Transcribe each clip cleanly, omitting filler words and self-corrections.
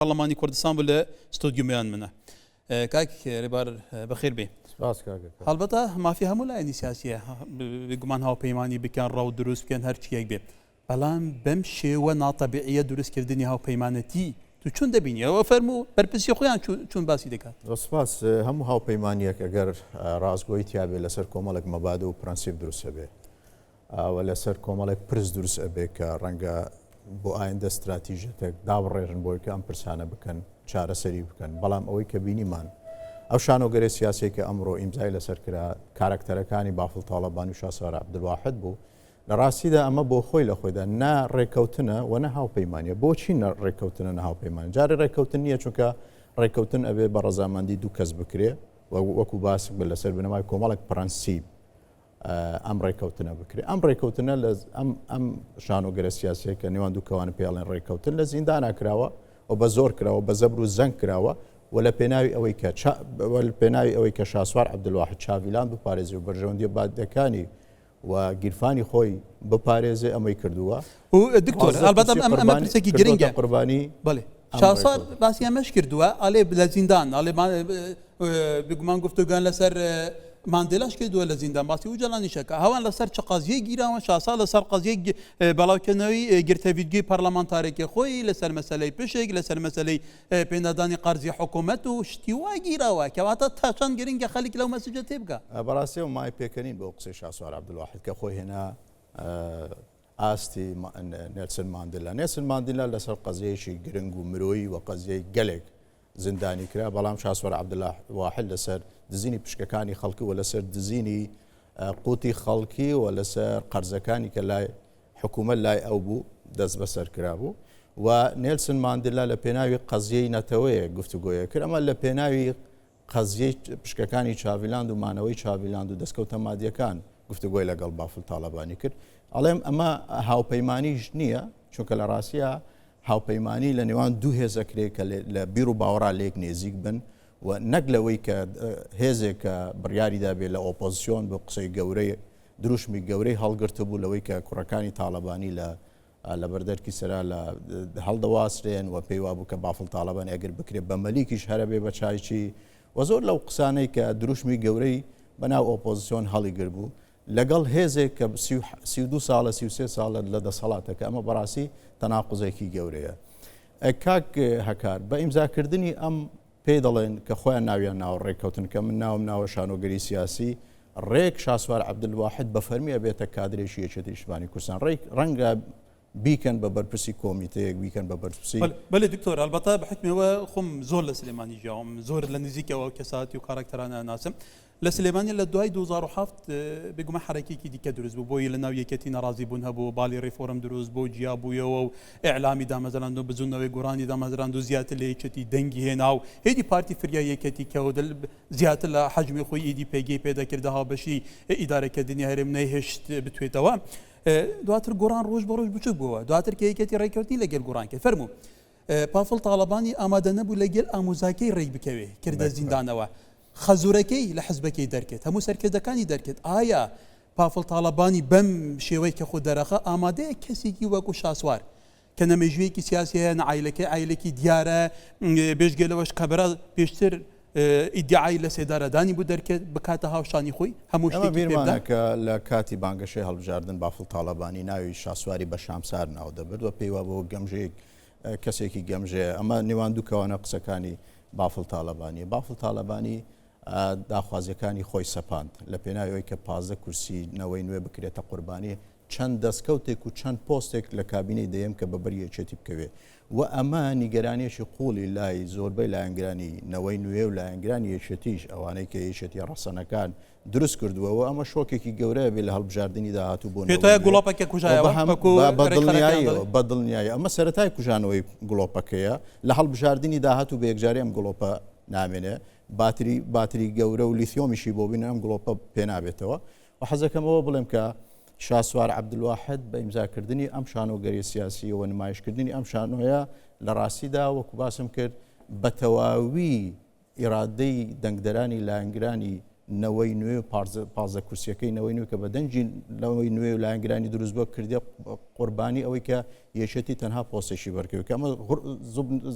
پەرلەمانی کوردستان بوو لە ستۆدیۆ میان منە. کاک رێبار بەخێر بێ. سپاس کاک. هەڵبەتە مافی هەموو لایەنی سیاسیە بێگومان هاوپەیمانی بکەن ڕەو دروست بکەن هەر چیەک بێ بەڵام بەم شێوە ناتەبیعیە دروستکردنی هاوپەیمانەتی تو چون دەبینی ئەوە فەرموو بەرپرسی خۆیان چون باسی دەکات. سپاس هەموو هاوپەیمانیەک ئەگەر ڕاستگۆی تیابێ لەسەر کۆمەڵێک مەبادە و پرەنسیپ دروست ئەبێ. و لەسەر کۆمەڵێک پرس دروست ئەبێ کە ڕەنگە بۆ ئایندە ستراتیژەتێک دابڕێژن بۆی کە ئەم پرسانە بکەن چارەسەری بکەن بەڵام ئەوەی کە بینیمان ئەو شانۆگەری سیاسی کە ئەمڕۆ ئیمزای لەسەر کرا کارەکتەرەکانی بافڵ تاڵەبانی و شاسوار عەبدولواحد بوو لە ڕاستیدا ئەمە بۆ خۆی لە خۆیدا نا ڕێککەوتنە و نە هاوپەیمانە بۆچی نە ڕێککەوتنە نە هاوپەیمان جارێ ڕێککەوتن نییە چونکە ڕێککەوتن ئەبێ بە ڕەزامەندی دوو کەس بکرێ وەکو باسک بە لەسەر بنەمای کۆمەڵێک پرەنسیپ ئەم ڕێککەوتنە بکرێت ئەم ڕێککەوتنە لە ئەم ئەم شانۆگەرە سیاسیە کە نێوان دوو کەوانە پێڵێن ڕێککەوتن لە زیندانا کراوە و بە زۆر کراوە بە زەبر و زەنگ کراوە و لە پێناوی ئەوەی کە لە پێناوی ئەوەی کە شاسوار عەبدولواحید چاڤیلان بپارێزێ و بەرژەوەندیە بادەکانی و گیرفانی خۆی بپارێزێ ئەمەی کردووە. دکتۆر ئەلبەتە ئەمە پرسێکی گرنگە قوربانی بەڵێ شاسوار باسی ئەمەش کردووە ئەڵێ لە زیندان ئەڵێ بگومان گفتوگان لەسەر ماندێلاش کردووە لە زیندان باسی ئوجالانیشەکە هەوان لەسەر چ قەزیەی گیراوە شاسا لەسەر قەزیەی بەڵاوکردنەوەی گرتە ڤیدیۆی پەرلەمانتارێکی خۆی لەسەر مەسەلەی پشک لەسەر مەسەلەی پێنادانی قەرزی حکوومەت و شتی وا گیراوە کەواتە تا چەند گرنگە خەلیک لەو مەسجە تێبگا. بەڕاستی ئەو مای پێکەنین بۆ قسەی شاسوار عەبدولواحید کە خۆی هێنا ئاستی نێلسن ماندیلا. نێلسن ماندیلا لەسەر قەزیەیەکی گرنگ و مرۆیی و قەزیەی گەلێک زیندانی کرا، بەڵام شاسوار عەبدولواحید لەسەر دزینی پشکەکانی خەڵکی و لەسەر دزینی قوتی خەڵکی و لەسەر قەرزەکانی کە لای حکوومەت لای ئەو بوو دەستبەسەر کرابوو و نێلسن ماندیلا لە پێناوی قەزیەی نەتەوەیە گفتوگۆیە کرد ئەمە لە پێناوی قەزیەی پشکەکانی چاڤیلاند و مانەوەی چاڤیلاند و دەستکەوتە مادیەکان گفتوگۆی لەگەڵ بافل تاڵەبانی کرد. ئەڵێم ئەمە هاوپەیمانیش نییە، چونکە لە ڕاستیا هاوپەیمانی لە نێوان دوو هێز ئەکرێ کە لە بیر و باوەڕا لێک نێزیک بن و نەک لەوەی کە هێزێک کە بڕیاری دابێ لە ئۆپۆزسیۆن بۆ قسەی گەورەی دروشمی گەورەی هەڵگرتبوو لەوەی کە کوڕەکانی تاڵەبانی لە لە بەردەرکی سەرا لە هەڵدەواسرێن و پێی وابوو کە بافڵ تاڵەبانی ئەگەر بکرێت بە مەلیکیش هەرەبێ بە چایچی و زۆر لەو قسانەی کە دروشمی گەورەی بەناو ئۆپۆزیسیۆن هەڵیگربوو لەگەڵ هێزێک کە 32 ساڵە 33 ساڵە لە دەسەڵاتە کە ئەمە بەڕاستی تەناقوزێکی گەورەیە. کاک هەکار بە ئیمزاکردنی ئەم پێی دەڵێن کە خۆیان ناویان ناوە ڕێککەوتن کە من ناوم ناوە شانۆگەری سیاسی ڕێک شاسوار عەبدولواحید بە فەرمی ئەبێتە کادرێکی یەکێتی نیشتمانی کوردستان ڕێک ڕەنگە بیکەن بە بەرپرسی کۆمیتەیەک بیکەن بە بەرپرسی بەێ دکتۆر ئەلبەتە بە حکمەوە خۆم زۆر لە سلێمانی ژیاوم زۆر لە نزیکەوە کەساتی و کاراکتەرانە ناسم لە سلێمانی لە دوای 2007 بێگومان حەرەکێکی دیکە دروست بوو بۆیە لە ناو یەکێتی ناڕازی بوون هەبوو بالی ڕیفۆرم دروست بۆ جیا بوویەوە و ئیعلامی دامەزراند و بزوتنەوەی گۆڕانی دامەزراند و زیاتر لە یەکێتی دەنگی هێنا و ئیدی پارتی فریای یەکێتی کەوت زیاتر لە حەجمی خۆی ئیدی پێگەی پێدەکردە هاوبەشی ئیدارەکردنی هەرێم نەیهێشت بتوێتەوە دواتر گۆڕان ڕۆژ بە ڕۆژ بچوک بووە دواتر کە یەکێتی ڕێککەوتنی لەگەل گۆڕان کرد فەرموو پافڵ تاڵەبانی ئامادە نەبوو لەگەل ئامۆزاکەی ڕێک بکەوێ کردە زیندانەوە خەزورەکەی لە حزبەکەی دەرکرد هەموو سەرکردەکانی دەرکرد ئایا پافڵ تاڵەبانی بەم شێوەی کە خۆ دەرەخە ئامادەیە کەسێکی وەکو شاسوار کە نە مێژوویەکی سیاسی هەیە نە عایلەکەی عایلێکی دیارە بێژگە لەوەش قەبرا پێشتر ئیدعای لە سێدارەدانی بوو دەرکرد بکاتە هاوشانی خۆی هەموو شتێکی پێ بدات. کە لە کاتی بانگەشەی هەڵبژاردن بافڵ تاڵەبانی ناوی شاسواری بە شامسار ناو دەبرد و پێی وابوو گەمژەیەک کەسێکی گەمژەیە ئەمە نێوان دوو کەوانە قسەکانی بافڵ تاالبانی بافڵ تاالبانی داخوازیەکانی خۆی سەپاند لە پێناوی کە 15 کورسی نەوەی نوێ بکرێتە قوربانی چەند دەستکەوتێک و چەند پۆستێک لە کابینەی دەیەم کە بەبەر یەکێتی بکەوێ و ئەمە نیگەرانیەکی قوڵی لای زۆربەی لایەنگرانی نەوەی نوێ و لایەنگرانی یەکێتیش ئەوانەی کە یەکێتی ڕەسەنەکان دروست کردووە و ئەمە شۆکێکی گەورەیە بێ لە هەڵبژاردنی داهاتوو بۆ پێت وایە گوڵۆپەکە کوژایەوە وەکو ڕێکخەرەکان دەڵێن؟ بە دڵنیایی ئەمە سەرەتای کوژانەوەی گڵۆپەکەیە لە هەڵبژاردنی داهاتوو بە یەکجاری ئەم گڵۆپە نامێنێ باتری باتری گەورە و لیثیۆمیشی بۆ بینە ئەم گڵۆپە پێنابێتەوە و حەزەکەم ئەوە بڵێم کە شاسوار عەبدولواحد بە ئیمزاکردنی ئەم شانۆگەریە سیاسیە و نمایشکردنی ئەم شانۆیە لە ڕاستیدا وەکو باسم کرد بە تەواوی ئیرادەی دەنگدەرانی لایەنگرانی نەوەی نوێ و 15 کورسیەکەی نەوەی نوێ کە بە دەنگی نەوەی نوێ و لایەنگرانی دروست بووە کردە قوربانی ئەوەی کە یەکێتی تەنها پۆستێکی بەرکەوێت کە ئەمە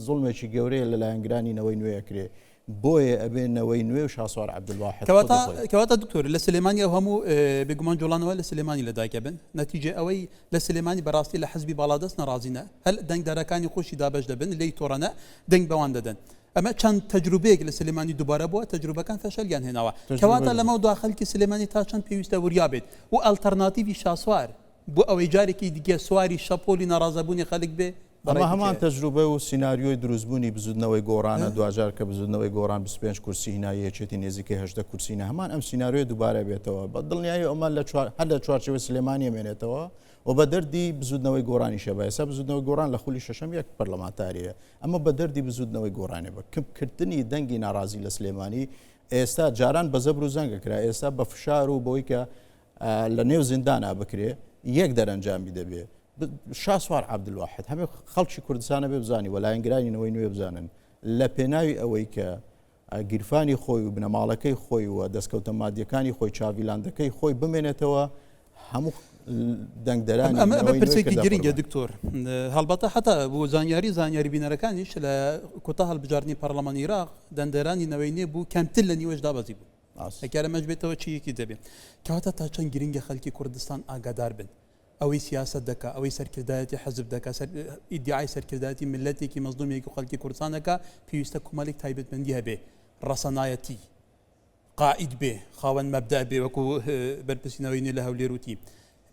زوڵمێکی گەورەیە لە لایەنگرانی نەوەی نوێ ئەکرێ بۆیە ئەبێ نەوەی نوێ و شاسوار عەبدولواحید کەواتە کەواتە دکتۆر لە سلێمانی ئەو هەموو بێگومان جوڵانەوە لە سلێمانی لە دایکە بن نەتیجە ئەوەی لە سلێمانی بەڕاستی لە حزبی باڵادەست ناڕازینە هەل دەنگدارەکانی خۆشی دابەش دەبن لێی تۆڕەنە دەنگ بەوان دەدەن ئەمە چەند تەجروبەیەک لە سلێمانی دووبارە بووە تەجروبەکان فەشەلیان هێناوە کەواتە لەمە دوا خەلکی سلێمانی تا چەند پێویستە وریا بێت و ئەلتەرناتیڤی شاسوار بۆ ئەوەی جارێکی دیکە سواری شەپۆلی ناڕازەبوونی خەلک بێ ئەمە هەمان تەجروبە و سیناریۆی دروستبوونی بزوتنەوەی گۆڕانە، دواجار کە بزوتنەوەی گۆڕان 25 کورسی هینا یەکێتی نێزیکەی 18 کورسی هینا، هەمان ئەم سیناریۆیە دووبارە بێتەوە، بە دڵنیایی ئەمە لە چوار هەر لە چوارچێوەی سلێمانی ئەمێنێتەوە و بە دەردی بزوتنەوەی گۆڕانیشە بە ئێستا بزوتنەوەی گۆڕان لە خولی شەشەم یەک پەرلەمانتاریە ئەمە بە دەردی بزوتنەوەی گۆڕانێ بە کپکردنی دەنگی ناڕازی لە سلێمانی ئێستا جاران بە زەبر و زەنگە کرا ئێستا بە فشار و بەوەی کە لە نێو زیندانا بکرێ یەک دەرەنجامی دەبێ شاسوار عەبدولواحید هەموو خەڵکی کوردستانە بێ بزانی و لایەنگرانی نەوەی نوێ بزانن لە پێناوی ئەوەی کە گیرفانی خۆی و بنەماڵەکەی خۆی و دەستکەوتە مادیەکانی خۆی چاڤیلاندەکەی خۆی بمێنێتەوە هەموو دەنگدەرانی ئەمە پرسێکی گرنگە دکتۆر هەڵبەتە حتا بۆ زانیاری زانیاری بینەرەکانیش لە کۆتا هەڵبژاردنی پەرلەمانی عێراق دەنگدەرانی نەوەی نوێ بوو کەمتر لە نیوەش دابەزی بوو ئەگەر ئەمەش بێتەوە چی یەکی دەبێت کەواتە تا چەند گرنگە خەلکی کوردستان ئاگادار بن ئەوەی سیاسەت دەکا ئەوەی سەرکردایەتی حەزب دەکا سەر ئیدعای سەرکردایەتی ملەتێکی مەزلومێکی و خەلکی کوردستان دەکا پێویستە کومەلێک تایبەتمەندی هەبێ ڕەسەنایەتی قائید بێ خاوەن مەبدە بێ وەکو بەرپرسینەوەی نوێ لە هەولێر وتی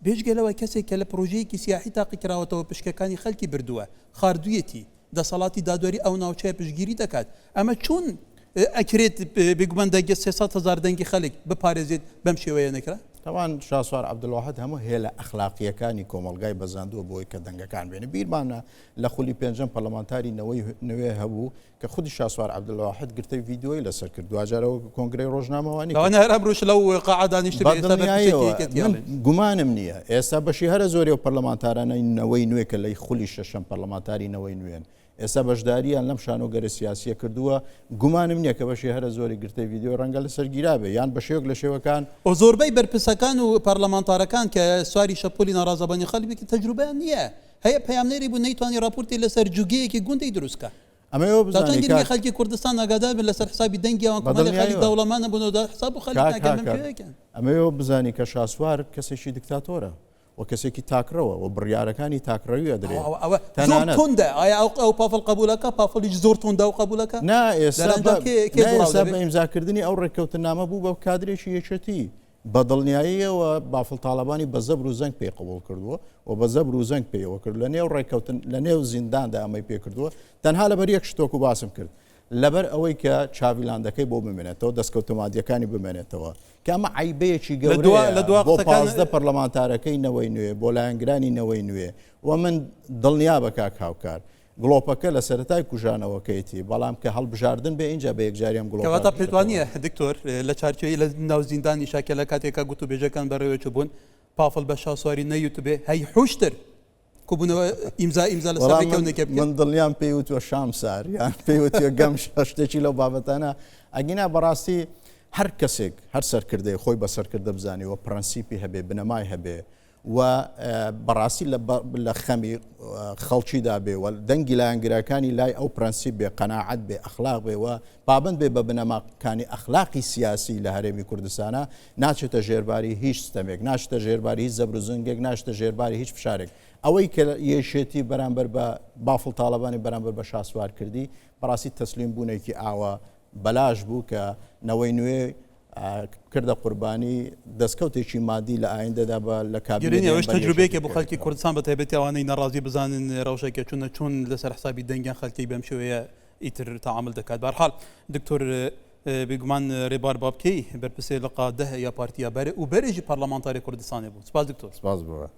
بێجگە لەوە کەسێک کە لە پرۆژەیەکی سیاحی تاقیکراوەتەوە پشکەکانی خەلکی بردووە، خاردوویەتی، دەسەڵاتی دادوەری ئەو ناوچەیە پشتگیری دەکات، ئەمە چۆن ئەکرێت بێگومان دەنگی 300 هەزار دەنگی خەلک بپارێزێت بەم شێوەیە نەکرا؟ تاوان شاسوار عەبدولواحد هەموو هێلە ئەخلاقییەکانی کۆمەڵگای بەزاندووە بۆی کە دەنگەکان بێنێ. بیرمانە لە خولی پێنجەم پەرلەمانتاری نەوەی نوێ هەبوو کە خودی شاسوار عەبدولواحد گرتەی ڤیدیۆیی لەسەر کرد دواجار ئەوە کۆنگرەی ڕۆژنامەوانی لەوانە هەر ئەمڕۆش لەو قاعە دانیشتبێ ئێستا بەرپرسێکی یەکێتی من گومانم نییە ئێستا بەشی هەرە زۆری ئەو پەرلەمانتارانەی نەوەی نوێ کە لەی خولی شەشەم پەرلەمانتاری نەوەی نوێن ئێستا بەشداریان لەم شانۆگەرە سیاسیە کردووە گومانم نییە کە بەشی هەرە زۆری گرتەی ڤیدیۆ ڕەنگە لەسەر گیرابێ یان بە شێوەک لە شێوەکان و زۆربەی بەرپرسەکان و پەرلەمانتارەکان کە سواری شەپۆلی ناڕازەبانی خەڵک تەجروبەیان نییە هەیە پەیامنێری بوو نەیتوانی ڕاپۆرتی لەسەر جوگەیەکی گوندی دروست کا. ئەمە ئێوە تا چەند بزانی گرنگە کاک خەلکی کوردستان ئاگادار بن لەسەر حسابی دەنگی ئەوان کۆمەلێ خەلک بەدڵنیایەوە دەوڵەمەند بوون و دا حساب بۆ خەلک کاک ناکەن بەم هاکار شێوەیەکیان. ئەمە ئێوە بزانی کە شاسوار کەسێکی دیکتاتۆرە و کەسێکی تاکڕەوە و بڕیارەکانی تاکڕەوی ئەدرێ ئەوە ئەوە زۆر تەنانەت توندە ئایا ئەو ئەو پافڵ قبوولەکە پافڵیش زۆر توندە ئەو قبوولەکە نا ئێستا بە دەرەنجام کێ کێ نا زڵاو ئێستا دەبێ؟ بە ئیمزاکردنی ئەو ڕێککەوتننامە بوو بە کادرێکی یەکێتی بە دڵنیاییەوە بافڵ تاڵەبانی بە زەبر و زەنگ پێی قبوڵ کردووە و بە زەبر و زەنگ پێیەوە کرد لە نێو ڕێککەوتن لە نێو زینداندا ئەمەی پێ کردووە تەنها لەبەر یەک شت وەکو باسم کرد لەبەر ئەوەی کە چاڤیلاندەکەی بۆ بمێنێتەوە دەستکەوتە مادیەکانی بمێنێتەوە کە ئەمە عەیبەیەکی لە دوا گەورەیە لە دوا بۆ قسەکان 15 پەرلەمانتارەکەی نەوەی نوێ بۆ لایەنگرانی نەوەی نوێ و من دڵنیا بە کاک هاوکار گڵۆپەکە لە سەرەتای کوژانەوەکەیەتی، بەڵام کە هەڵبژاردن بێ ئینجا بە یەکجاری ئەم گڵۆپە کەواتە پێت وا ئەکوژێتەوە. نییە دکتۆر لە چارچێوەی لە ناو زیندانیشا کە لە کاتێکا گوتوبێژەکان بەڕێوە چووبوون پافڵ بە شاسواری نەیوتبێ هەی حوشتر کۆبوونەوە ئیمزا ئیمزا لەسەر وەڵا من ڕێکەونێکە بکەن؟ من دڵنیام پێی وتووە شامسار یان پێی وتووە گەمژە شتێکی لەو بابەتانە ئەگینا بەڕاستی هەر کەسێک هەر سەرکردەیەک خۆی بە سەرکردە بزانێ و پرەنسیپی هەبێ بنەمای هەبێ و بەڕاستی لە خەمی خەڵکیدا بێ و دەنگی لایەنگرەکانی لای ئەو پرەنسیپ بێ، قەناعەت بێ، ئەخلاق بێ و پابەند بێ بە بنەماکانی ئەخلاقی سیاسی لە هەرێمی کوردستانا، ناچێتە ژێرباری هیچ ستەمێک، ناچێتە ژێرباری هیچ زەبروزەنگێک، ناچێتە ژێرباری هیچ فشارێک. ئەوەی کە یەکێتی بەرامبەر بە بافڵ تاڵەبانی بەرامبەر بە شاسوار کردی، بەڕاستی تەسلیم بوونێکی ئاوا بەلاش بوو کە نەوەی نوێ کردە قوربانی دەستکەوتێکی مادی لە ئایندەدا بە لە کابینەی گرنگە دەیان ئەوەش بەر تەجروبەیەکە یەکێتی بۆ خەلکی بکەوێتەوە. کوردستان بە تایبەتی ئەوانەی ناڕازی بزانن رەوشەکە چونە چۆن لەسەر حسابی دەنگیان خەلکی بەم شێوەیە ئیتر تەعامل دەکات بەرحاڵ دکتۆر بێگومان رێبار بابکەی بەرپرسێ لقا دە یا پارتیا بەرێ و بەرێژی پەرلەمانتاری کوردستانێ بوو سپاس دکتۆر. سپاس بۆ.